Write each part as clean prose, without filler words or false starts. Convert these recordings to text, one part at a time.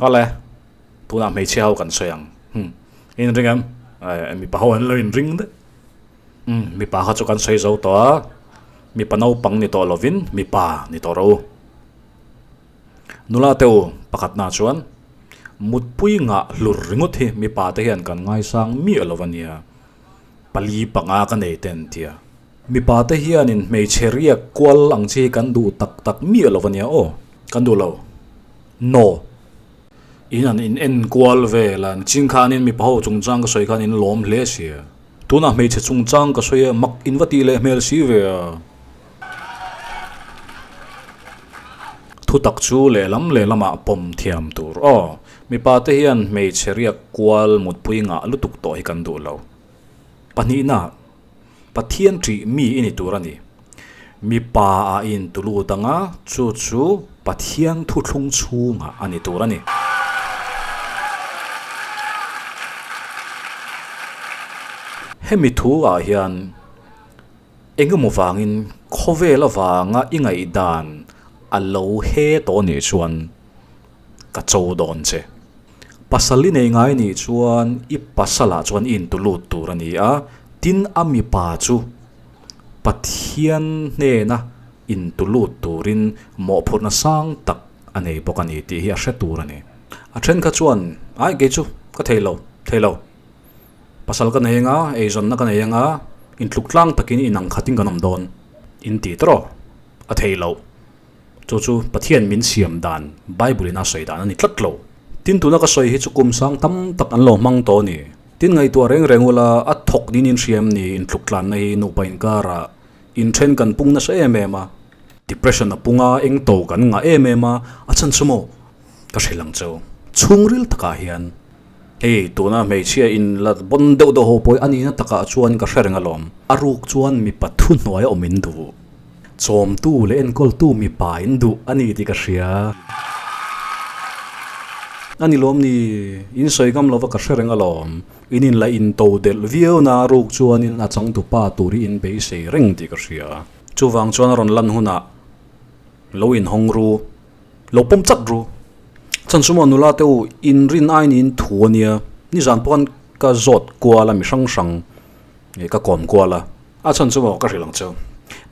Awle, tunah hmeichhia ho kan sawi ang. Umm, in ring em? Eh, mipa ho an lo in ring daih. Umm, mipa kha chu kan sawi zo tawh a, mipa naupang ni tawh lovin mipa ni tawh rawh u. Nula te u, pakhatna chuan mutpui ngah hlur ringawt hi mipa te hian kan ngaisang miah lo a nia. Pali panga ka nei te an tia. Mipa te hianin hmeichhe riak kual ang chi hi kan duh tak tak miah lo a nia aw. Kan duh lo. No. In an in en kual vel a, ching khanin mipa ho chungchang ka sawi khan in lawm hle sia. Tunah hmeichhe chungchang ka sawi a, mak in va tih leh hmel si ve a. Thutak chu lehlam lehlamah pawm thiam tur aw. Mipa te hian hmeichhe riak kual mutpui ngah lutuk tawh hi kan duh lo. Pahnihna, Pathian ṭih mi i ni tur a ni. Mipa ah i intu lut anga chu chu Pathian thuthlung chhungah a ni tur a ni. Hemi thu ah hian Engemaw vangin khawvel avanga i ngaihdan a lo he tawh nih chuan ka cho dawn che. Pasal i nei ngai nih chuan i pasalah chuan i intu lut tur a ni a, tin a mipa chu Pathian hnena intu lut turin mawhphurhna sang tak a nei bawk a ni tih hi a hre tur a ni. A then kha chuan, Ai kei chu ka thei lo, thei lo. Pasal ka nei anga, eizawnna ka nei anga, intluk tlang takin inang khatin kan awm dawn in ti tawh a thei loh. Chu chu Pathian min siam dan, Bible in a sawi dan a ni tlat lo. Tin tuna ka sawi hi chu kum sang tam tak an lo hmang tawh a ni. Tin ngaihtuah reng reng ula a thawk nin in hriam ni intluk tlanna hi nupa inkara inthen kan pung nasa em em a. Depression a pung a, eng to kan ngah em em a, a chhan chu maw ka hrilh ang cheu. Chhungril takah hian Hei, tuna hmeichhia in la bawn deuh deuh ho pawh hi a nihna takah chuan ka hre reng alawm. A ruk chuan mipa thuhnuai a awm in duh. Chawmtu leh enkawltu mipa in duh a ni tih ka hria. A ni lawm ni, in sawi ngam lova ka hre reng alawm. In in la in to delh viau na a ruk chuan in a changtupa tur hi in beisei reng tih ka hria. Chuvang chuan a rawn lan hunah lo inhawng ru. Lo pawm chat ru. Chan chu maw nula te u in rin ain in thu a nia. Nizan pawh khan ka zawt kual a mi hrang hrang ih ka kawm kual a. A chan chu maw ka hrilh ang cheu.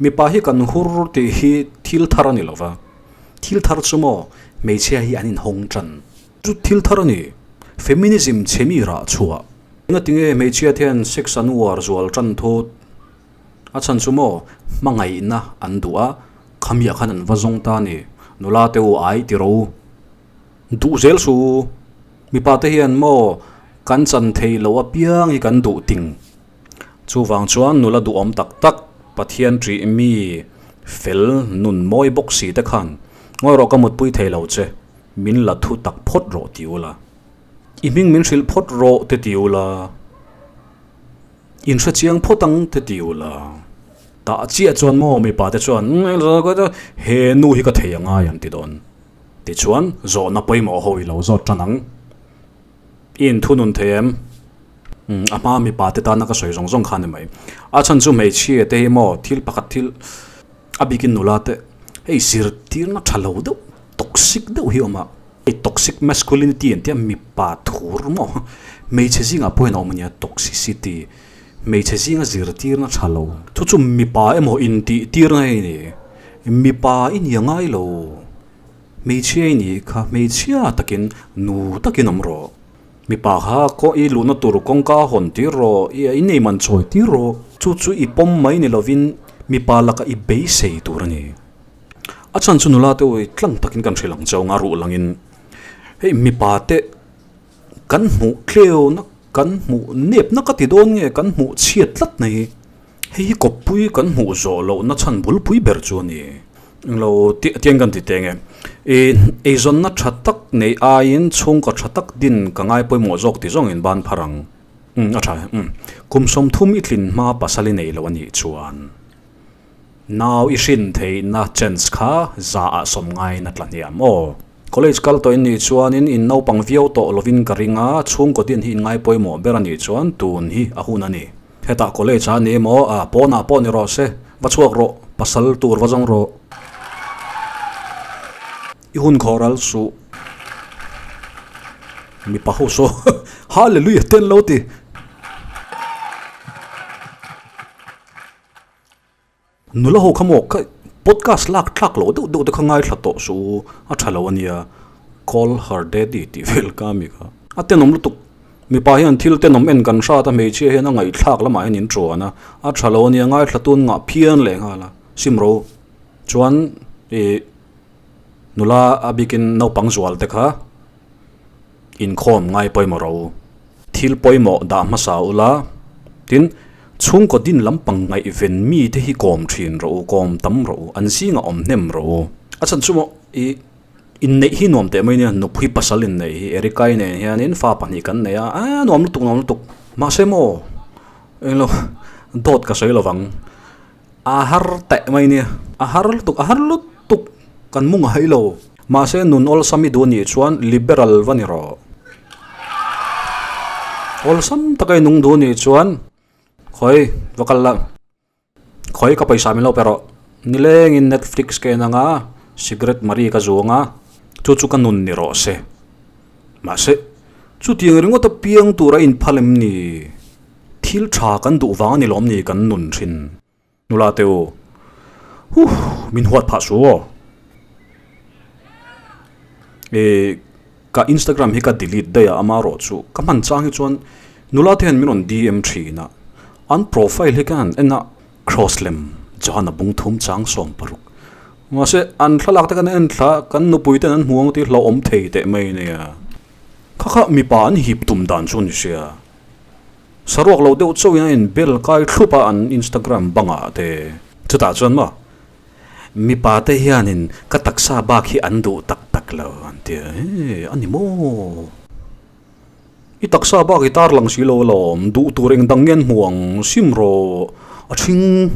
Mipa hi kan hur tih hi thil thar a ni lo va. Thil thar chu maw hmeichhia hi an inhawng tan. Chu thil thar a ni. Feminism chhe mi rah chhuah. Engatinge hmeichhia te hian sex an uar zual tan thut. A chhan chu maw hmangaihna an duh a, khamiah khan an va zawng ta a ni. Nula te u ai ti ro u. Duh zel su u. Mipa te hian maw kan chan thei lo apiang hi kan duh ting. Chuvang chuan nula duhawm tak tak Pathian ṭih mi fel nun mawi bawk si te khan ngawi rawh ka mutpui thei lo che, min la thu tak phawt rawh ti ula. I hming min hrilh phawt rawh te ti ula. In hre chiang phawt ang te ti ula. Tah chiah chuan maw mipa te chuan he nu hi ka thei a ngai an ti dawn. Tichuan zawhna pawimawh ho i lo zawt tan ang. I inthunun thei em? Umm a hma mipa te tana ka sawi zawng zawng kha ni mai. A chhan chu hmeichhia te hi maw thil pakhat thil a bikin nula te hei zirtirna tha lo deuh toxic deuh hi a awm a. Hei toxic masculinity an tia mipa thur maw hmeichhe zingah pawhin a awm ania toxicity hmeichhe zinga zirtirna tha lo chu chu mipa emaw intih tirna hei ni mipa i ni a ngai lo hmeichhia i nih kha hmeichhia takin nu takin awm rawh mipa kha kawng i luhna tur kawngka hawn tir rawh i inei man chawi tir rawh chu chu i pawm mai ni lovin mipa lakah i beisei tur a ni. A chhan chu nula te ui tlang takin kan hrilh ang cheu nga ruh langin hei mipa te kan hmuh tleu na kan hmuh nep na ka ti dawn nge kan hmuh chhiat tlat na hi hei hi kawppui kan hmuh zawh loh na chhan bulpui ber chu a ni englo tiang kan ti teng e ih eizawnna tha tak neih aiin chhungkaw tha tak din ka ngai pawimawh zawk ti zawng in ban phar ang umm a tha e umm kum 30 i tlin hma pasal i nei lo a nih chuan. Nau i hrin theihna chance kha za ah sawm ngaiin a tla hniam aw. College kal tawh in nih chuanin in naupang viau tawh lovin ka ring a, chhungkaw din hi in ngai pawimawh ber a nih chuan tun hi a hun a ni. Hetah college ah ni emaw ah pawnah pawh ni rawh se, va chhuak rawh, pasal tur va zawng rawh. I hun khawh ral suh. Mipa ho saw Hallelujah te an lo ti. Nula ho kha maw ka podcast lak tlak loh deuh deuh te kha ngaithla tawh suh u, a tha lo ania, call her daddy tih vel ka mi kha. A tenawm lutuk, mipa hian thil tenawm en kan hrat a, hmeichhia hian a ngaihthlak lamah hian in tuan a, a tha lo ania, ngaithla tun ngah phian leh nghal a, sim ro chuan ih nula a bikin naupang zual te kha inkhawm ngai pawimawh ro. Thil pawimawh dah hmasa ula, tin, chhungkaw din lampang ngaihven mite hi kawm thin rawh u, kawm tam rawh u, an zingah awm hnem rawh u. A chhan chu maw i inneih hi nuam teh mai nia, nupui pasal inneih hi Erica-i nen hianin fa pahnih kan nei a, a nuam lutuk nuam lutuk. Mahse maw englo dawt ka sawi lovang, a har teh mai nia, a har lutuk a har lutuk kan mu ngai lo. Mahse nun awlsam i duh anih chuan liberal va ni rawh. Awlsam taka i nung duh anih chuan khawi va kal la, khawi ka pawisa min lo pe rawh. Nilengin Netflix ka en anga, cigarette mari ka zu anga, chu chu ka nun ni rawh se. Mahse chutiang ringawt a piang tura inphal em ni? Thil tha kan duh vang a ni lawm ni kan nun thin. Nula te u, huh, min huat phah su aw. E, ka Instagram hi ka delete daih a, ama erawh chu ka hman chang hi chuan nula te hian min rawn DM thin a, an profile hi ka han en a, cross lem Johana bung thum chang 60. Mahse, an thlalak te kan en thla, kan nupui ten an hmu ang tih hlauhawm thei teh mai nia. Kha kha mipa an hip tum dan chu ni sia. Saruak lo deuh chauhin a inbel kai thlup a an Instagram bangah te. Chutah chuan maw, mipa te hianin ka taksa bak hi an duh tak tak lo an ti a, he a ni maw? I taksa bak i tarlang si lo alawm, duh tur eng dang nge an hmu ang sim rawh a ṭhing.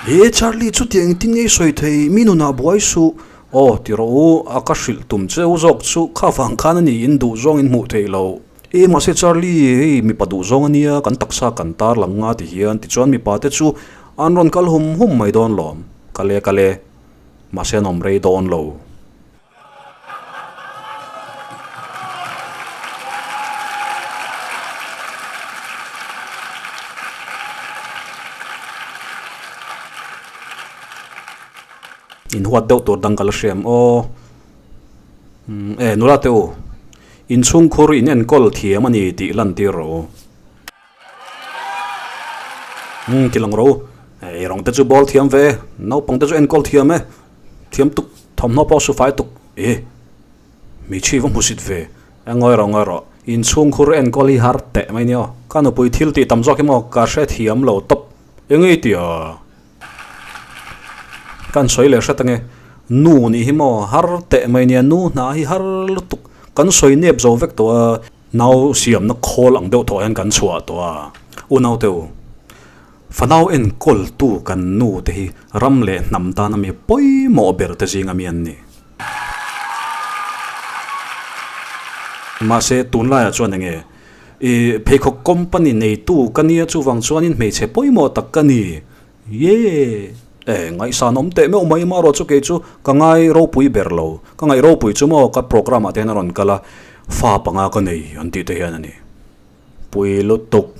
He Charlie chutiang engtin nge i sawi thei, mi nunah buai suh. Aw ti rawh u, a ka hrilh tum cheu zawk chu kha vang khan a ni in duh zawng in hmuh theih loh. E mahse Charlie, hei mipa duh zawng a nia, kan taksa kan tar lang nga ti hian tichuan mipa te chu an rawn kal hum hum mai dawn lawm. Kale kale, mahse an awm rei dawn lo. In huat deuh tur dang ka la hriam aw. E nula te u, inchhungkhur in enkawl thiam a ni tih lantir rawh u. Umm ti lang rawh u. Ei rawng te chu ball thiam ve, naupang te chu enkawl thiam e, thiam tuk, thawmhnaw pawh su fai tuk e, hmeichhia va hmusit ve, e ngawi rawh ngawi rawh, inchhung khur enkawl hi har teh mai nia aw, ka nupui thil tih tam zawk hi maw ka hre thiam lo tawp, eng ei tia kan sawi leh hret ange, nu nih hi maw har teh mai nia, nu hna hi har lutuk, kan sawi nep zo vek tawh a. Nau siamna khawl ang deuh tawh hian kan chhuah tawh a, unaute u, fanau enkawltu kan nu te hi ram leh hnam tana mi pawimawh ber te zinga mi an ni. Mahse, tunlaiah chuan enge i pheikhawk company neitu ka nia chuvang chuanin hmeichhe pawimawh tak ka ni. Yee! E, ngaihsan awm teh meuh mai marawh chu kei chu ka ngai ropui ber lo. Ka ngaih ropui chu maw ka programme ah te hian a rawn kal a, fa panga ka nei an tih te hian a ni. Pui lutuk.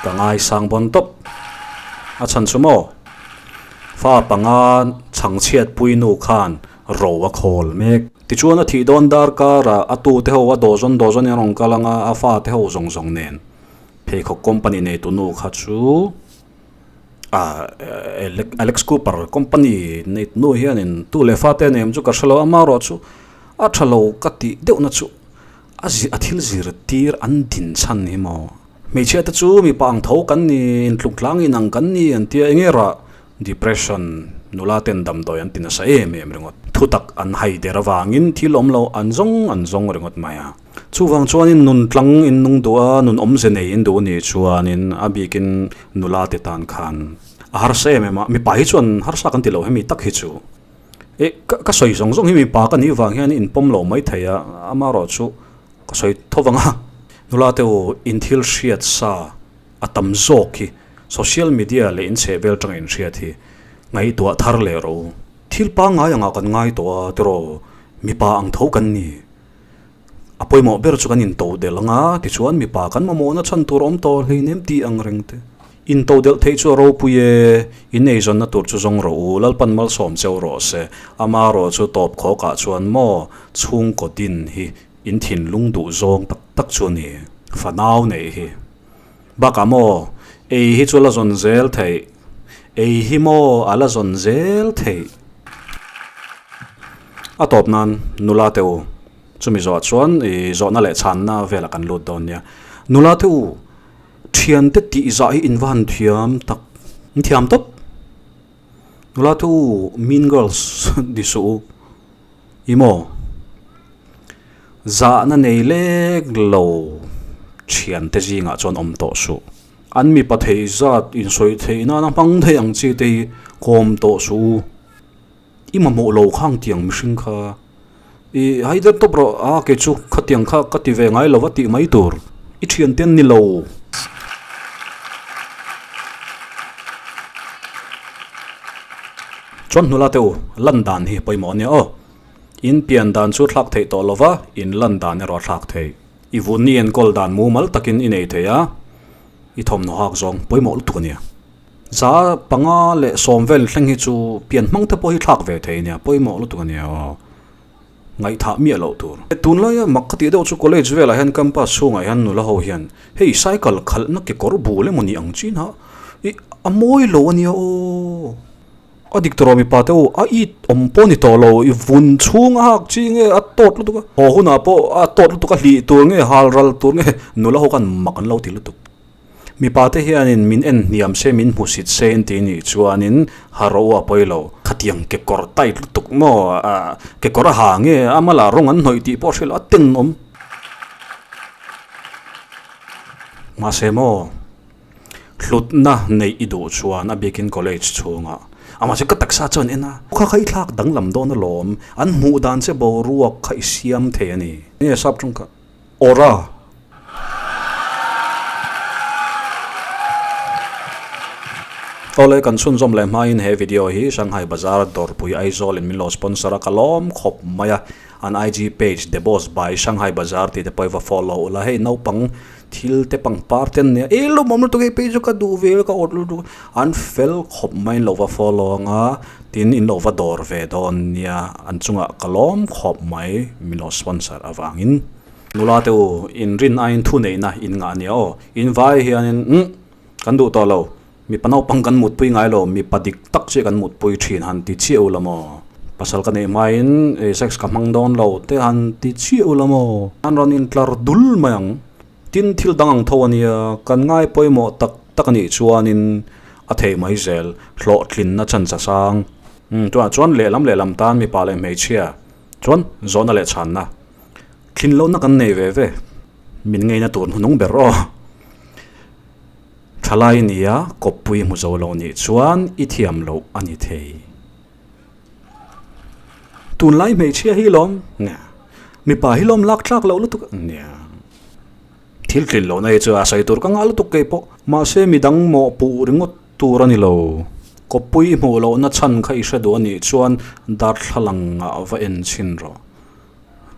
Ka ngaisang bawn tawp. A chhan chu maw fa panga chhangchhiat pui nu khan ro a khawl mek. Tichuan a thih dawn dar karah a tute ho a dawzawn dawzawn in a rawn kal anga a fate ho zawng zawng nen. Pheikhawk company neitu nu kha chu ah Alex Cooper company neitu nu hianin tu leh fate a nei awm chu ka hre lo a, amaherawh chu a tha lo ka tih deuhna chu a zir a thil zirtir an din chhan hi maw. Hmeichhia te chu mipa ang tho kan ni intluk tlang inang kan ni an tia enge rah Depression, nula ten damdawi an ti nasa em em ringawt. Thutak an hai der avangin thil awm lo an zawng an zawng ringawt mai a. Chuvang chuanin nun tlang in nung duh a, nun awmze nei in duh ni chuanin a bikin nula te tan khan a harsa em em a. Mipa hi chuan harsa kan ti lo hemi tak hi chu. E ka sawi zawng zawng hi mipa ka nih vang hian in pawm lo mai thei a, amaherawh chu ka sawi tho vang a. Nula te u in thil hriat sa a tam zawk hi social media leh in chhehvel tanga in hriat hi. Ngaihtuah thar leh ro. Thil pangngai angah kan ngai tawh a tiraw mipa ang tho kan ni. A pawimawh ber chu kan intodelh anga tichuan mipa kan mamawhna chhan tur awm tawh hleinem tih ang reng te. Intodelh theih chu a ropui e, in eizawnna tur chu zawng rawh u, Lalpan malsawm cheu rawh se. Amarawh chu tawp khawkah chuan maw chhungkaw din hi in thinlung duh zawng tak tak chu a ni. Fanau neih hi. Bakah maw ei hi chu a la zawn zel theih, ei hi maw a la zawn zel theih. A tawp nan nula te u, chumi zawh chuan i zawhna leh chhanna velah kan lut dawn nia. Nula te u, thiante tih zah hi in va han thiam tak, in thiam tawp. Nula te u, mean girls ni suh u, i maw? Zahna nei lek lo thiante zingah chuan awm tawh suh. An mipa thei zat insawi theih nana hmang thei ang chi te hi kawm tawh suh u. I mamawh lo khang tiang mihring kha i hai der tawp rawh a kei chu khatiang kha ka ti ve ngai lo va tih mai tur i thiante an ni lo. Chuan hnula te u lan dan hi pawimawh a nia aw. In pian dan chu thlak theih tawh lo va, in lan dan erawh a thlak theih. I vun i enkawl dan mumal takin i nei thei a, i thawmhnaw hak zawng pawimawh lutuk a nia. Za panga leh sawm vel thleng hi chu pian hmang te pawh hi thlak ve thei nia, pawimawh lutuk a nia aw. Ngaihthah miah loh tur. Tunlaia mak ka tih deuh chu college velah hian campus chhungah hian nula ho hian hei cycle khalhna kekawr bul emaw ni ang chin ha i a mawi lo a nia aw. A dik tawh rawh mipa te u, a it awm pawh ni tawh lo, i vun chhung a hak chi nge a tawt lutuk a, haw hunah pawh a tawt lutuk a hlih tur nge hal ral tur nge nula ho khan mak an lo ti lutuk. Mipa te hianin min en hniam se min hmusit se in ti nih chuanin ha rawh u a pawi lo. Khatiang kekawr tight lutuk maw kekawr a ha nge a mala rawng an hnawih tih pawh a hre lo a tenawm. Mahse maw hlutna neih i duh chuan a biakin college chhungah amah chu ka taksa chuan en a kha kha i thlak danglam dawn alawm an hmuh dan che boruak kha i siam thei a ni. Nge sap tawng kha Aura. Awle kan chhunzawm leh hmain he video hi Shanghai Bazar dawrpui Aizawl in min lo sponsor a ka lawm khawp mai a, an IG page The Boss by Shanghai Bazar tih te pawh i va follow ula hei naupang thil te pangpar te an nia e lawmawm lutuk hei page chu ka duh ve ka awt lutuk an fel khawp mai in lo va follow anga tin in lo va dawr ve dawn nia an chungah ka lawm khawp mai min lo sponsor avangin. Nula te u, in rin aiin thu neihna in ngah nia aw. In vai hianin umm kan duh tawh lo, mipa naupang kan mutpui ngai lo, mipa dik tak chiah kan mutpui thin han ti chiah u la maw? Pasal ka neih hmain sex ka hmang dawn lo te han ti chiah u la maw? An rawn intlar dul mai ang. Tin, thil dang ang tho a nia, kan ngai pawimawh tak tak a nih chuanin a theih mai zel, hlawhtlinna chancha sang. Umm tunah chuan lehlam lehlam tan mipa leh hmeichhia chuan zawhna leh chhanna. Thin lohna kan nei ve ve. Min ngeina tur hnunung ber aw. Thalai nia kawppui hmu zo lo nih chuan i thiam loh a ni thei. Tunlai hmeichhia hi lawm nia. Mipa hi lawm lak tlak loh lutuk nia. Thil tlin lohna hi chu a sawi tur ka ngah lutuk kei pawh. Mahse midang mawhpuh ringawt tur a ni lo. Kawppui i hmuh lohna chhan kha i hre duh a nih chuan darthlalang ah va en chhin rawh.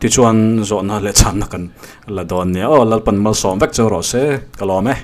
Tichuan zawhna leh chhanna kan la dawn nia. Aw Lalpan malsawm vek cheu rawh se, ka lawm e.